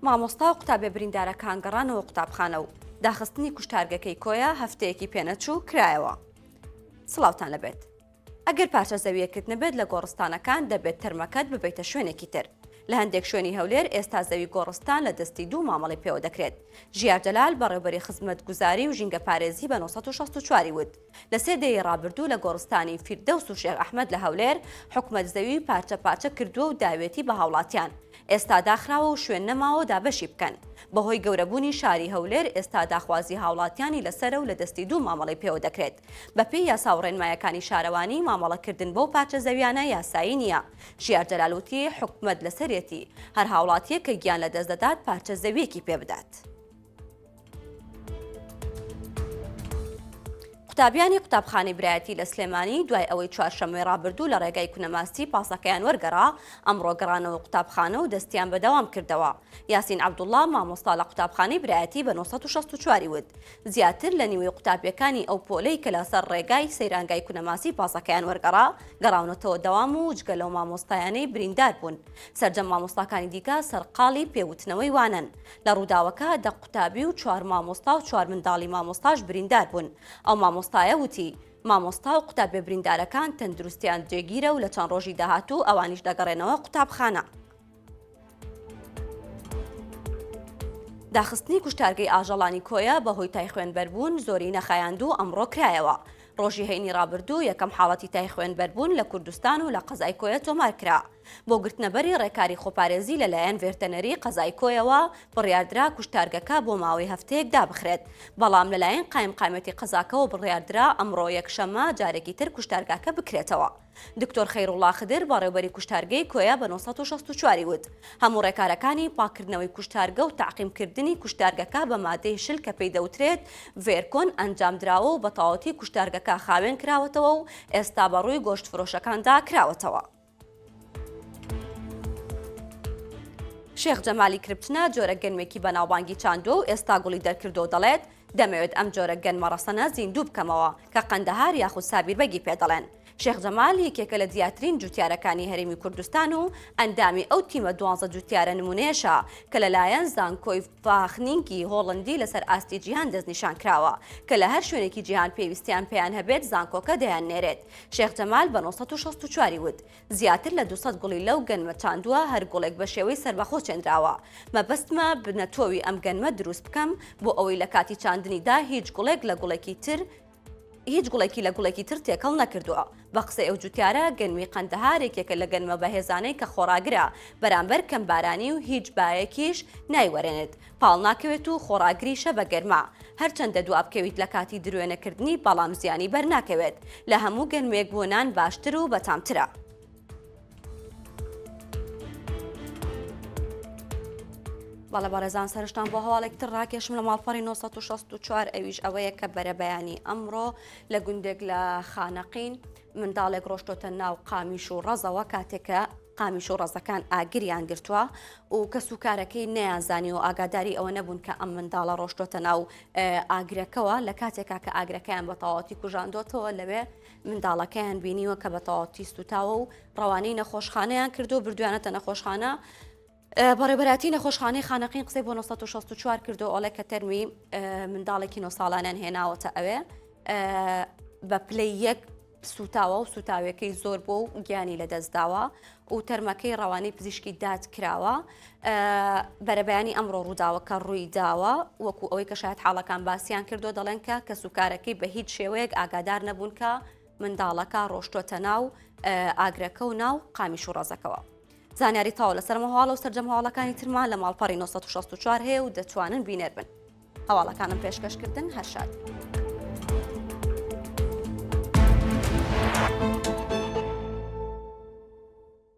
مامۆستا و قوتابیە بریندارەکان گەڕانەوە قوتابخانە و داخستنی کوشتارگەکەی کۆیە هەفتەیەکی پێنەچوو کرایەوە. سڵاوتان لەبێت. ئەگەر پارچە زەوییەکت نەبێت لە گۆڕستانەکان دەبێت تەرمەکەت ببەیتە شوێنێکی تر. لە هەندێک شوێنی هەولێر ئێستا زەوی گۆڕستان لە دەستی دوو مامەڵەی پێوە دەکرێت. ژیار جەلال بەڕێوبەری خزمەتگوزاری و ژینگەپارێزی بە 964 ی وت، لە سێ دەیەی ڕابردوو لە گۆڕستانی فیردەوس و شێخ ئەحمەد لە هەولێر حکومەت زەوی پارچە پارچە کردووە و داوێتی بە هاوڵاتیان، ئێستا داخراوە و شوێن نەماوە دابەشی بکەن. بەهۆی گەورەبوونی شاری هەولێر ئێستا داخوازی هاوڵاتیانی لەسەرە و لە دەستی دوو مامەڵەی پێوە دەکرێت. بەپێی یاسا و ڕێنمایەکانی شارەوانی مامەڵەکردن بەو پارچە زەویانە یاسایی نییە. ژیار جەلال وتی، حکومەت لەسەرێتی هەر هاوڵاتییەک کە گیان لەدەست دەدات پارچە زەوییەکی پێ بدات. قوتابیانی قوتابخانەی برایەتی لە سلێمانی دوای ئەوەی چوارشەممەی ڕابردوو لە ڕێگای کونەماستی پاسەکەیان وەرگەڕا، ئەمڕۆ گەڕانەوە قوتابخانە و دەستیان بە دەوام کردەوە. یاسین عەبدوڵڵا، مامۆستا لە قوتابخانەی برایەتی بە 964 ی وت، زیاتر لە نیوەی قوتابیەکانی ئەو پۆلەی کە لەسەر ڕێگای سەیرانگای کونەماسی پاسەکەیان وەرگەڕا، گەڕاونەتەوە دەوام و جگە لەو مامۆستایانەی بریندار بوون، سەرجەم مامۆستاکانی دیکە سەرقاڵی پێوتنەوەی وانەن. لە ڕووداوەکە دە قوتابی و چوار مامۆستا و چوار منداڵی مامۆستاش بریندار بوون. ئەو مامۆستایە وتی، مامۆستا و قوتابیە بریندارەکان تەندروستیان جێگیرە و لە چەند ڕۆژی داهاتوو ئەوانیش دەگەڕێنەوە قوتابخانە. داخستنی کوشتارگەی ئاژەڵانی کۆیە بەهۆی تای خوێنبەربوون زۆری نەخایاند و ئەمڕۆ کرایەوە. ڕۆژی هەینی ڕابردوو یەکەم حاڵەتی تای خوێنبەربوون لە کوردستان و لە قەزای کۆیە تۆمارکرا. بۆ گرتنەبەری ڕێکاری خۆپارێزی لەلایەن ڤێرتەنەری قەزای کۆیەوە بڕیاردرا کوشتارگەکە بۆ ماوەی هەفتەیەک دابخرێت، بەڵام لەلایەن قایمقامیەتی قەزاکەوە بڕیاردرا ئەمڕۆ یەکشەممە جارێکی تر کوشتارگاکە بکرێتەوە. دکتۆر خەیروڵا خدر بەڕێوبەری کوشتارگەی کۆیە بە 964 ی وت، هەموو ڕێکارەکانی پاککردنەوەی کوشتارگە و تەعقیمکردنی کوشتارگەکە بە مادەی شل کە پێی دەوترێت ڤێرکۆن ئەنجامدراوە و بەتەواوەتی کوشتارگەکە خاوێن کراوەتەوە و ئێستا بەڕووی گۆشتفرۆشەکاندا کراوەتەوە. شێخ جەمالی کرپچنە جۆرە گەنمێکی بەناوبانگی چاندووە و ئێستا گوڵی دەرکردووە و دەڵێت، دەمەوێت ئەم جۆرە گەنمە ڕەسەنە زیندوو بکەمەوە کە قەندەهار یاخود سابیربەگی پێ دەڵێن. شێخ جەمال یەکێکە لە دیارترین جوتیارەکانی هەرێمی کوردستان و ئەندامی ئەو تیمە دوانزە جوتیارە نمونەیەشە کە لەلایەن زانکۆی ڤاخنینگی هۆڵندی لەسەر ئاستی جیهان دەستنیشان کراوە کە لە هەر شوێنێکی جیهان پێویستیان پێیان هەبێت زانکۆکە دەیاننێرێت. شێخ جەمال بە 964 ی وت، زیاتر لە 200 گوڵی لەو گەنمە چاندووە هەر گوڵێک بە شێوەی سەربەخۆ چێنراوە. مەبەستمە بنە تۆوی ئەم گەنمە دروست بکەم بۆ ئەوەی لە کاتی چاندنیدا هیچ گوڵێک لە گوڵێکی تر هیچ گوڵێکی لە گوڵێکی تر تێکەڵ نەکردووە. بە قسەی ئەو جوتیارە، گەنمی قەندەهار یەکێکە لە گەنمە بەهێزانەی کە خۆڕاگرە بەرامبەر کەمبارانی و هیچ بایەکیش نایوەرێنێت، پاڵناکەوێت و خۆڕاگریشە بە گەرما، هەرچەندە دوابکەویت لە کاتی دروێنەکردنی بەڵام زیانی بەرناکەوێت، لە هەموو گەنمێک بۆ نان باشتر و بەتامترە. بەڵێ بەڕێزان سەرشتان بۆ هەواڵێک تر ڕاکێشم لە ماڵپەڕی 964 ئەویش ئەوەیە کە بەرەبەیانی ئەمڕۆ لە گوندێک لە خانەقین منداڵێک ڕۆشتۆتە ناو قامیش و ڕەزەوە کاتێکە قامیش و ڕەزەکان ئاگریان گرتووە و کەس و کارەکەی نەیانزانی و ئاگاداری ئەوە نەبوون کە ئەم منداڵە ڕۆشتۆتە ناو ئاگرەکەوە لە کاتێکا کە ئاگرەکەیان بە تەواوەتی کوژاندۆتەوە لەوێ منداڵەکەیان بینیوە کە بە تەواوەتی سوتاوە و ڕەوانەی نەخۆشخانەیان کردو بردویانەتە نەخۆشخانە بەڕێوەبەرایەتی نەخۆشخانەی خانەقین قسەی بۆ 964 کردو ئەڵێ کە تەرمی منداڵێکی 9 ساڵانیان هێناوەتە ئەوێ بە پلەی یەک سوتاوە و سوتاوەکەی زۆر بۆ و گیانی لەدەستداوە و تەرمەکەی ڕەوانەی پزیشکی داد کراوە بەرەبەیانی ئەمڕۆ ڕووداوەکە ڕووی داوە وەکو ئەوەی کە شاید حاڵەکان باسییان کردو دەڵێن کە کەسوکارەکەی بە هیچ شێوەیەک ئاگادار نەبوون کە منداڵەکە ڕۆشتۆتە ناو ئاگرەکە و ناو قامیش و ڕەزەکەوە. زانیاری تەواو لەسەر ئەم هەواڵە و سەرجەم هەواڵەکانی ترمان لە ماڵپەڕی 964 هەیە و دەتوانن بینەر بن. هەواڵەکانم پێشکەشکردن هەر شاد.